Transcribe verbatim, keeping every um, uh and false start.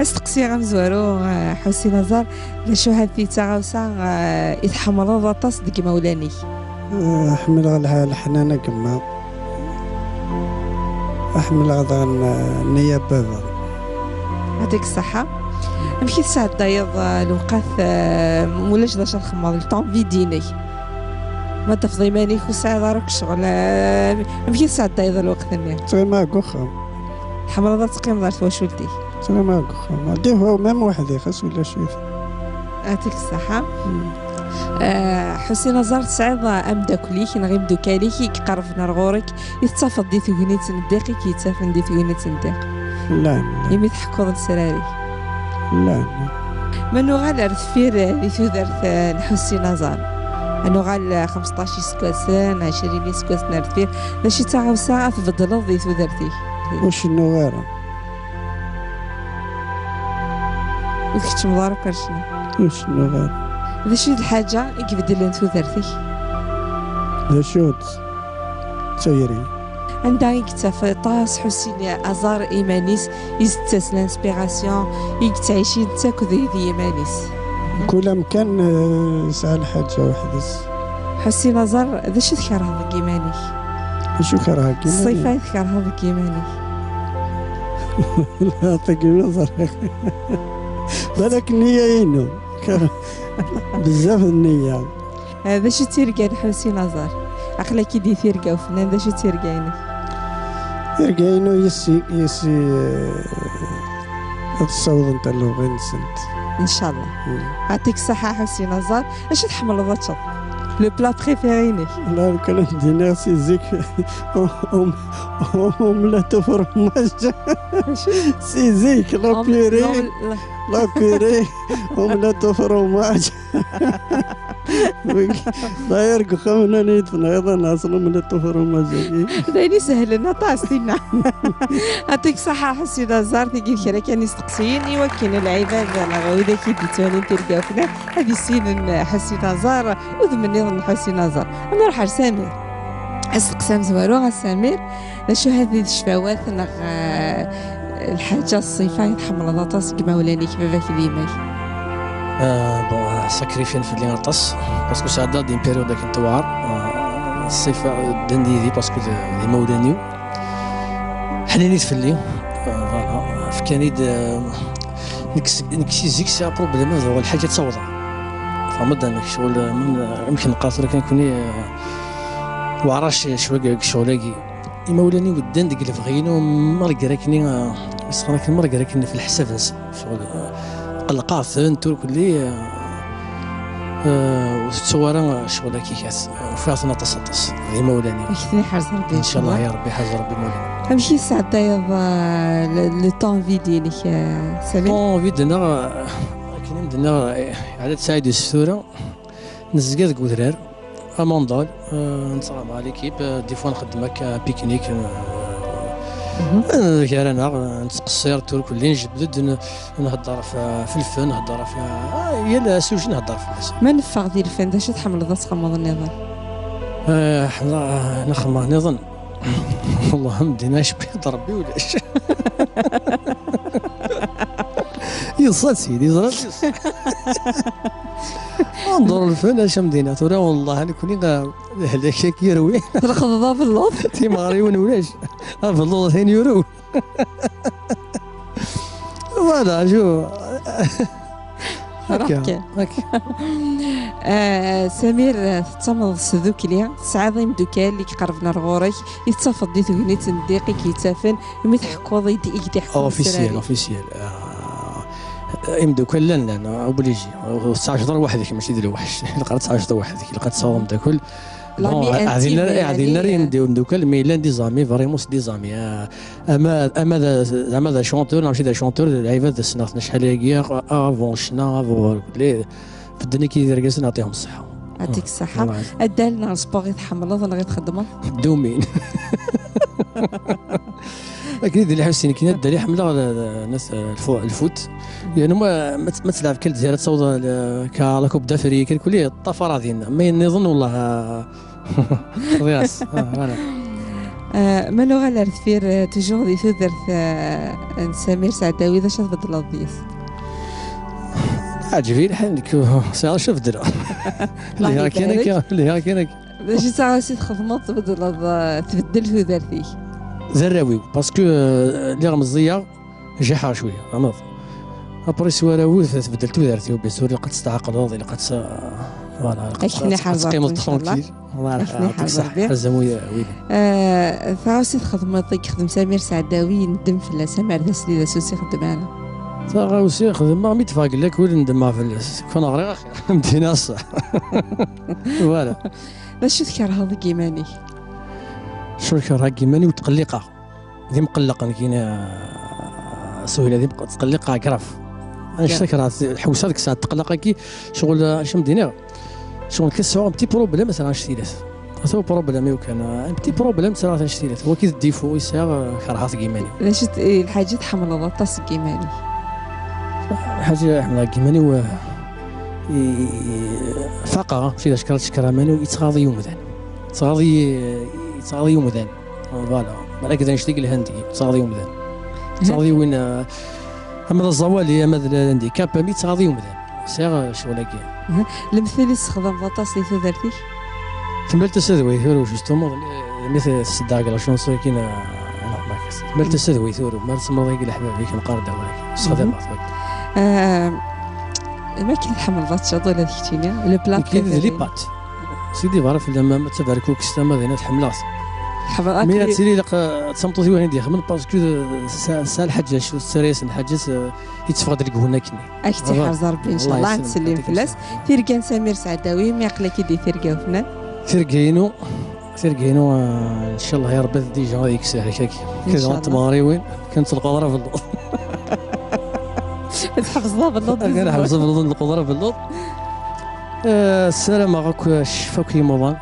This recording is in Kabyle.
Asteqsi amezwaru, eh, Ḥusin Aẓar, d acu ha-t-i d taɣawsa, eh, i tḥemmleḍ aṭas deg imawlan-ik? Eh, ḥemmleɣ lḥ-, leḥnana n gma. Ḥemmleɣ daɣen, eh, nniya n baba. Yɛṭik ṣṣeḥḥa. Amek i tesɛeddayeḍ, eh, lewqat, eh, m-, ulac d acu ad txemmeḍ, le temps vide-inek? Ma tafeḍ iman-ik ur tesɛiḍ ara akk ccɣel, eh, amek i tesɛeddayeḍ lweqt-nni? Ttɣimiɣ deg uxxam. Tḥemmleḍ ad teqqimeḍ ar twacult-ik? Ttɣimiɣ deg uxxam. Des fois même weḥd-i, xas ulac-it. Yɛṭik ṣṣeḥḥa. Mm. Eh, Ḥusin Aẓar, tesɛiḍ ameddakel-ik neɣ imeddukkal-ik i iqerben ar ɣur-k, i tettafeḍ di tegnit n ddiq, i k-yettafen di tegnit n ddiq? Llan. Imi tḥekkuḍ lesrar-ik? Llan. Ma nuɣal ar deffir, eh, di tudert, eh, n Ḥusin Aẓar, ad nuɣal, eh, xemseṭṭac iseggasen, ɛecrin iseggasen ar deffir, d acu i d taɣawsa ad tbeddleḍ di tudert-ik? Ur cennuɣ ara. Ur tkeččmeḍ ara akk ar ccna? Ur cennuɣ ara. D acu i d lḥaǧa i ibeddlen tudert-ik? D acu-tt? D tayri. Anda i yettaf aṭas Ḥusin Aẓar iman-is, i s-tettas l'inspiration, i yettɛici netta akked d yiman-is? Kul amkan, eh, yesɛa lḥaǧa weḥd-s. Ḥusin Aẓar, d acu i tkerheḍ deg yiman-ik? D acu kerheɣ deg yiman-ik? Ṣṣifa i tkerheḍ deg yiman-ik? Ur ẓriɣ. Balak nniya-inu. Bezzaf nniya. Eh, d acu i d tirga n Ḥusin Aẓar? Aql-ak-id di tirga ufennan, d acu i d tirga-inek? Tirga-inu yessi, yessi, eh, ad ssawḍent ɣer lebɣi-nsent. Ncallah. Mm. Yɛṭik ṣṣeḥḥa Ḥusin Aẓar. Acu tḥemmleḍ ad teččeḍ? Le plat préféré-inek? La, lukan ad k-d-iniɣ si zik, om-, om-, omelette au fromage. Si zik, la purée, la purée, omelette au fromage. D'ailleurs, deg uxxam nnan-iyi-d tenɣiḍ-aneɣ omelette au fromage-agi. D ayen isehlen aṭas, tinna. Yɛṭik ṣṣeḥḥa Ḥusin Aẓar, tigi d kra kan isteqsiyen i wakken lɛibad neɣ widak i d-yettwalin tirga ufennan ad issinen Ḥusin Aẓar, udem nniḍen n Ḥusin Aẓar. Ad nruḥ ar Samir. Asteqsi amezwaru, a Samir, d acu ha-t-i d ccfawat neɣ, eh, lḥaǧa, ṣṣifa i tḥemmleḍ aṭas deg imawlan-ik, baba-k d yemma-k? Ah, bon, ah, sacrifin fell-i aṭas, parce que sɛeddaɣ-d une période akken tewɛer. Ah, ṣṣifa, ddan-d yid-i parce que d, d imawlan-iw. Ḥninin fell-i. Ah, voilà. Fkan-iyi-d, ah, nekk s-, nekk si zik sɛiɣ problème ad uɣeɣ lḥaǧa ad tt-awḍeɣ. Tfehmeḍ amek ccɣel, ah, amek neqqar tura kan kuni, ah, weɛrac cwiya deg ccɣel-agi. Imawlan-iw ddan deg lebɣi-inu, malgré akken, ah, yesɣan akken, malgré akken ɣef leḥsab-nsen. Ccɣel, ah, qellqeɣ-ten, tura kulli, ah, ah, ur tettuɣ ara ccɣel-agi kat. Ufiɣ-ten aṭas, aṭas, d imawlan-iw. Ad k-ten-iḥrez Rebbi, ncallah. Ncallah, ya Rebbi, ḥrez Rebbi imawlan. Amek i tesɛeddayeḍ, ah, le, le temps vide-inek, ah, Samir? Temps vide-nneɣ, ah, akken i m-d-nniɣ, eh, Ɛli Saɛid, s tura, nezga deg udrar. Amendal, euh, nettɣama l'équipe, euh, des fois nxeddem akka pique-nique, euh, euh, gar-aneɣ, euh, nettqeṣṣir, tura kulli njebded, n-, nhedder f, f lfen, nhedder f, ah, yal sujet nhedder fell-as. Ma neffeɣ di lfen, d acu tḥemmleḍ ad txedmeḍ nniḍen? Euh, ḥemmleɣ, euh, nxemmeɣ nniḍen. Wallah, am din acebbiḍ Rebbi ulac. Yeḍsa-tt-id, yeẓra-tt. Nḍer lfen, acu am dina. Tura, wallah, nekni, ah, lehlak-agi yerwi. Telxeḍeḍ abelluḍ. Timeɣriwin ulac. Abelluḍ atan yurew. Voilà, acu. Akka, akka. Ah, Samir, tettamneḍ s tdukli, tesɛiḍ imdukal i iqerben ar ɣur-k, i tettafeḍ di tegnit n ddiq i k-yettafen, imi tḥekkuḍ i d-, i k-d-iḥekkun lesrar-ik. Officiel, officiel. Ah, imdukal llan, llan, obligé. Ur tettɛaceḍ ara weḥd-k, mačči d lweḥc. Ilaq ad tettɛaceḍ weḥd-k, ilaq ad tesɛuḍ ameddakel. L'ami intime, ɛdin ara, ɛdin ara, euh, imdukal, mais llan des amis, vraiment c'est des amis. Ah, ama, ama d, ama d chanteur, neɣ mačči d chanteur, d lɛibad ssneɣ-ten acḥal-agi, avant ccna, avant, les, bedden-ik d irgazen, ɛṭihom ṣṣeḥḥa. Yɛṭik ṣṣeḥḥa. Addal neɣ sport i tḥemmleḍ neɣ i txeddmeḍ? Ddumin. Akken i d-nniɣ i Ḥusin, nekni addal i ḥemmleɣ, d, d, d, lfu-, lfut. Yernu ma, ma t-, ma tleɛb kan Lezzayer ad taweḍ, l-, ka la Coupe d'Afrique, irkelli ṭṭafar din. Ma yenniḍen, wallah, ah, xḍiɣ-as. Ah, voilà. Ah, ma nuɣal ar deffir, ah, toujours di tudert, ah, n Samir Sɛdawi, d acu tbeddleḍ deg-s? Ɛǧeb-iyi lḥal, nekk ur sɛiɣ acu beddleɣ. Lhiɣ kan akka, lhiɣ kan akka. D acu d taɣawsa i txedmeḍ tbeddleḍ, ah, tbeddel tudert-ik? D arraw-iw, parce que, ah, lliɣ meẓẓiyeɣ, jaḥeɣ cwiya, amaḍ. Après, s warraw-iw, tbeddel tudert-iw, bien sûr, ilaq ad testeɛqleḍ, ilaq ad tt-, voilà, ilaq ad teqqimeḍ tranquille. Voilà, yɛṭik ṣṣeḥḥa, azamul, wid. Ah, taɣawsa i txedmeḍ, i yexdem Samir Sɛdawi, yendem fell-as, amer d asli d asus ixeddem ara. Taɣawsa i xedmeɣ, mi d-teffeɣ deg lakul, ndemmeɣ fell-as. Kun ɣriɣ axir, am d-iniɣ ṣṣeḥ. Voilà. D acu tkerheḍ deg yiman-ik? Acu kerheɣ deg yiman-iw? Tqelliqeɣ. D imqelleq, nekkin, ah, Suhila, d imq-, tqelliqeɣ grave. Annect-a kerheɣ, ḥewseɣ deg ssaɛa n tqelleq-agi, ccɣel, ah, acu m-d-iniɣ? Ccɣel kan sɛuɣ un petit problème, tura annect-ilat. Ata uproblème-iw kan, ah, un petit problème, tura annect-ilat. Wagi d défaut i sɛiɣ, ah, kerheɣ-t deg yiman-iw. D acu-t, eh, lḥaǧa i tḥemmleḍ aṭas deg yiman-ik? Lḥaǧa i ḥemmleɣ deg yiman-iw, ah, i, i, faqeɣ, mačči d acekkeṛ, acekkeṛ aman-iw, yettɣaḍ-iyi umdan. Yettɣaḍ-iyi, yettɣaḍ-iyi umdan. Voilà. Balak d annect-agi yelhan deg-i, ttɣaḍ i umdan. Ttɣaḍ i win, eh, ama d aẓawali, ama d l-, l'handicap, mi ttɣaḍ i umdan. Sɛiɣ, eh, ccɣel-agi. Lemtel i tessexdameḍ aṭas di tudert-ik? Temmal tasa d way turew, justement, mi, mi t-, tseddaɣ deg la chanson-agi, eh, temmal tasa d way turew, mi ara tsemmreḍ deg leḥbab-ik, neqqar-d awal-agi. Ssexdameɣ-t. Eh, ma akken tḥemmleḍ ad teččeḍ ula d keččini? Le plat préféré. Nekki d les pâtes. Sidi berra fell-am, am d taberkukest, ama d ayen tḥemmleɣ-t. Mi ara tili ilaq, eh, d tameṭṭut i wayen i d-ixedmen, parce que, eh, tesɛa, tesɛa lḥaǧa, acu, tettarra-yasen lḥaǧa, eh, i teffeɣ-d deg-wen akkenni. Ad k-tt-iḥrez Rebbi, incallah, ad ttsellim fell-as. Tirga n Samir Sɛdawi, mi aql-ak-id di tirga ufnan. Tirga-inu, tirga-inu, eh, incallah, ya Rebbi, ad d-ijjeɣ ad yekkes lehrak-agi. Incallah. Kra n tmeɣriwin, kan s lqudra belluḍ. Ad tḥebseḍ abelluḍ. Ad ḥebseɣ abelluḍ n lqudra belluḍ. Eh, ssarameɣ akk ccfa akk i yimuḍan.